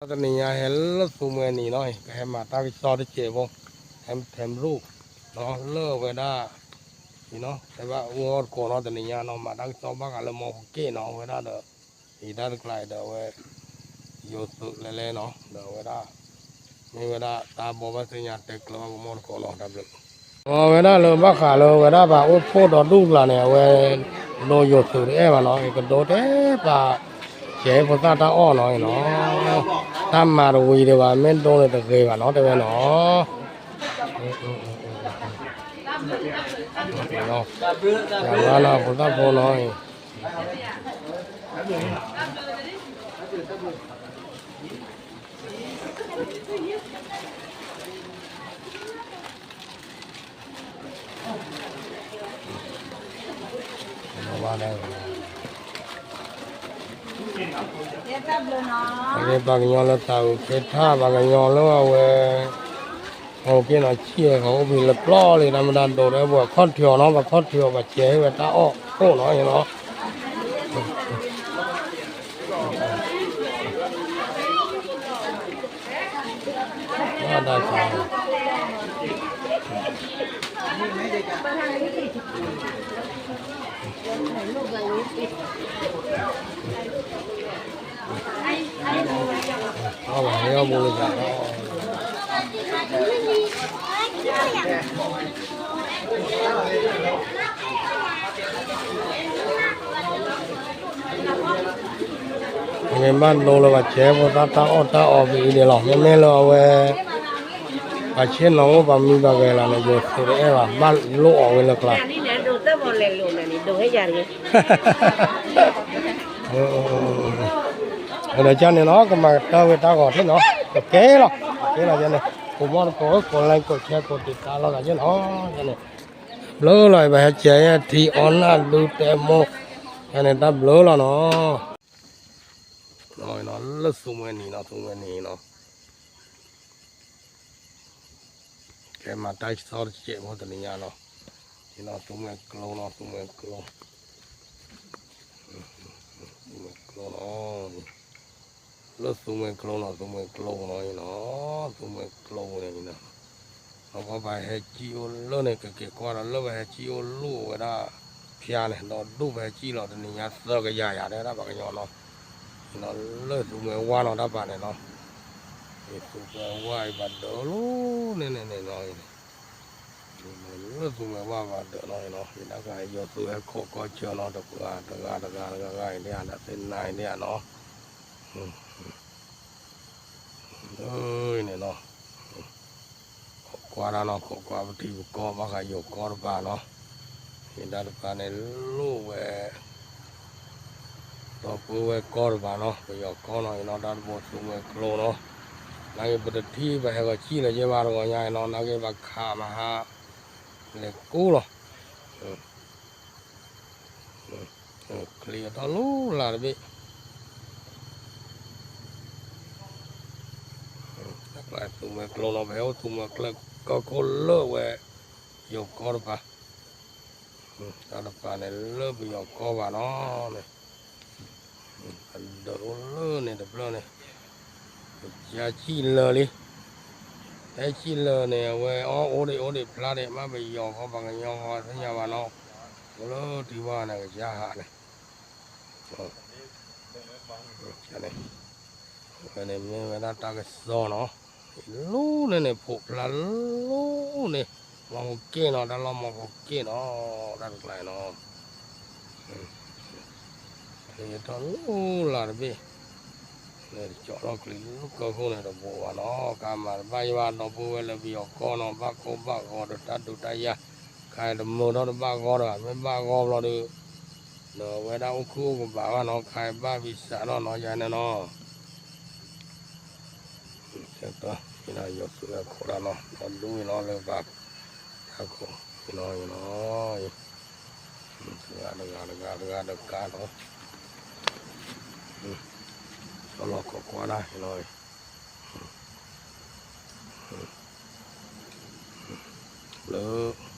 တနံၤညါဟဲလၢသူမှဲနံၤနီၤ ကဟဲမၤတၢ်ကစီၣ်တစဲးဖိ ဟဲထဲမရူၣ်နီၤ လၢဝဲဒၣ် နီၤ ဟဲဘၣ်အိၣ်အီၣ်တကိးနီၤ တနံၤညါနီၤ မၤတၢ်ကစီၣ်ဘၣ်ဃးလၢမီဖိက့ၣ်နီၤ အဝဲဒၣ်ဒီး အံၤတၢ်တကျါအံၤဒီးအဝဲ ယိၤသုးလဲၤလဲၤနီၤ ဒီးအဝဲဒၣ် မ့ၢ်ဝဲဒၣ်တၢ်ဘီဘၣ်သ့ၣ်ညါတဲကျၢၤဘၣ်ကမီၣ်တကိးနီၤ တၢ်ဘျုး အဝဲဒၣ်လၢဘၣ်ဃးလၢဝဲဒၣ်ပှၤအိၣ်ဖှိၣ်ဒီဒူၣ်တကျါန့ၣ် အဝဲ ဒိယိၤသုးတအဲၣ်ဘၣ်နီၤ ကဒိတဲပှၤ ကဲဖိသၣ်တၢ်အီၣ်နီၤနီၤ တၢ်မၤတဝံၤဒံးဘၣ် မ့ၢ်ဒိန့ၣ်တဂ့ၤဘၣ်နီၤ တဲဝဲနီၤ ယၤမၤနီၤဖိသၣ်ဖိနီၤ ပှၤကညီလၢသးအုးကဲထီၣ် ပှၤကညီလၢအဝဲ ဟိက့ၣ်နီၤ ဆံၣ်ဝဲ ကအိၣ်ဘှံးလၢပျီလံ တၢ်မ့ၢ်တၢ်ဒိးဒီး ပှၤခီၣ်ထံးအီၤနီၤ ပှၤခီၣ်ထံးအီၤ ပှၤစဲးဟ့ၣ်ဝဲတၢ်အီၣ်ခိၣ်နီၤနီၤ မ့ၢ်ဘၣ်ဒိလၢပှၤစဲးဖိသၣ်တၢ်အီၣ်တၢ်အီပအံၤန့ၣ်လီၤ မ့မ့ၢ်လၢအဝဲ ပှၤဆ့ၣ်နီၤအိၣ်ပှၤမံပှၤဂဲၤလီၤန့ၣ် ယိၤသုးတအဲၣ်ဘၣ် ဘၣ်လိၣ်အီၤဝဲလၢကျါ ဒီးကန့ၣ်နီၤ ကမၤကတၢၢ်ဝဲတၢ်ဂီၤထဲနီၤ ကကဲလီၤ ကကဲလီၤန့ၣ် ကိးမီၣ်တကိး ကိးlike ကိးshare ကိးတံာ်တာ်လိာ်သးန့ၣ်နီၤ န့ၣ် ဘျုးလီၤ ပဟဲကဲထံအီနၢ်ဒုတဲမိၢ် န့ၣ်တၢ်ဘျုးလီၤနီၤ လၢသူမှဲနံၤနီၤ သူမှဲနံၤနီၤ ကဲမၤတၢ်ကစီၣ်တစဲးဖိတနံၤညါနီၤ သူမှဲကျိနီၤ သူမှဲကျိ သူမှဲကျိနီၤ လၢသူမှဲကျိနီၤ သူမှဲကျိနီၤ သူမှဲကျိန့ၣ် အဝဲပှၤဟဲကံၣ်အိၣ်လၢန့ၣ် ကက့ၤကွၢ်ဒီးလၢပှၤဟဲကံၣ်အိၣ်လိၣ်ဝဲဒၣ်ဖၠါန့ၣ် ဒီးဒိၣ်ပှၤဟဲကံၣ်လီၤ တနံၤညါသၢကယၤယၤ တဲဒၣ်ပှၤကညီနီၤ လၢသူမှဲဝါနီၤ တၢ်ပာ်န့ၣ်နီၤ သူမှဲဝါအံၤဘၣ်ဒၢးလီၤ န့ၣ်န့ၣ်န့ၣ်နီၤ လၢသူမှဲဝါဘၣ်ဒၢးနီၤနီၤ ယတၢ်ကယီၤသူဟဲခိးကီၢ်ဆၢနီၤ တပှၤတဂၤတဂၤတဂၤဂၤအံၤဒ်ဧါ တသ့ၣ်နါအံၤဒ်ဧါနီၤ န့ၣ်နီၤ ခိးကွၢ်တၢ်နီၤ ခိးကွၢ်ပထံပကီၢ်ဘၣ်ဃးယိၤကီၢ်တပၤနီၤ ယတၢ်တပၤန့ၣ်လိၣ်ဝဲ ဒီပုၢ်ဝဲၢ်ကီၢ်တပၤနီၤ ပယီၤကီၢ်နီၤ အံၤနီၤ တၢ်တဘိသူမှဲကျိနီၤ နာ်က့ပတထံၣ်ပဟဲဂီၤကံၣ်လၢၤယဲၢ်ဘၣ်တဂီၤညါအံၤနီၤ နာ်က့ဘၣ်ခးမဟါ လဲၤကူလီၤ ချံးအထီၣ်လူလၢ်တဘ့ၣ် သူမှဲကျိနီၤ ပဟဲအိၣ်သူမှဲကျိ ကီၢ်ခိၣ်လၢဝဲ ယိၤကီၢ်တပၤ တၢ်တပၤန့ၣ်လၢပယီၤကီၢ်ဘၣ်နီၤ အဒၢးအိၣ်လၢန့ၣ်တဖျၢၣ်န့ၣ် ကစၢ်ဆံၣ်လၢာ်လံ တဲဆံၣ်လၢာ်န့ၣ် အဝဲအီၣ်အိၣ်ဒံးအိၣ်ဒံးဖျါဒံး မ့ၢ်ပယီၤဃီပှၤကညီဃီသ့ၣ်ညါဘၣ်နီၤ အိၣ်လၢထံဝါန့ၣ် ကစၢ်ဟးန့ၣ် ဝဲန့ၣ်မ့ၢ်ဝဲဒၣ်တၢ်ကစီၣ်နီၤ လူန့ၣ်န့ၣ် ဖိးဖျါလူန့ၣ် မီဖိက့ၣ်နီၤ တၢ်လီၢ်မီဖိက့ၣ်နီၤ တၢ်တကျါနီၤ ချံးထီၣ်လူလၢ်တဘ့ၣ် န့ၣ်တကၠီထီၣ်ချံးလူကီၢ်ခိၣ်န့ၣ်တဘိးဘၣ်နီၤ ကမၤတဘၣ်ယဘၣ်ဒီပုၢ်ဝဲၢ်လၢပယီၤကီၢ်နီၤ ဘၣ်ကိၢ်ဘၣ်ဂီၤဒီးတၢ်ဒုးတၢ်ယၤ ခါအံၤတမုာ်ထီၣ်တဘၣ်ဂီၢ်ဒီး မ့ၢ်ဘၣ်ဂီၢ်ဘျီဒီး ဒီးဝဲဒၣ်အိၣ်ခုၣ်အိၣ်ကဘၣ်ဘၣ်နီၤ ခါအံၤဘၣ်ဝံစးထီၣ်နီၤ ယၤန့ၣ်နီၤ ယိၤသုးခိးတၢ်နီၤ ဒီဒူၣ်အံၤနီၤ လၢပှၤ တၢ်ခိးနီၤ ယနီၤ တဂၤတဂၤတဂၤတဂၤတကါနီၤ လီၤခိးကွၢ်ဒၣ်အံၤနီၤ လၢ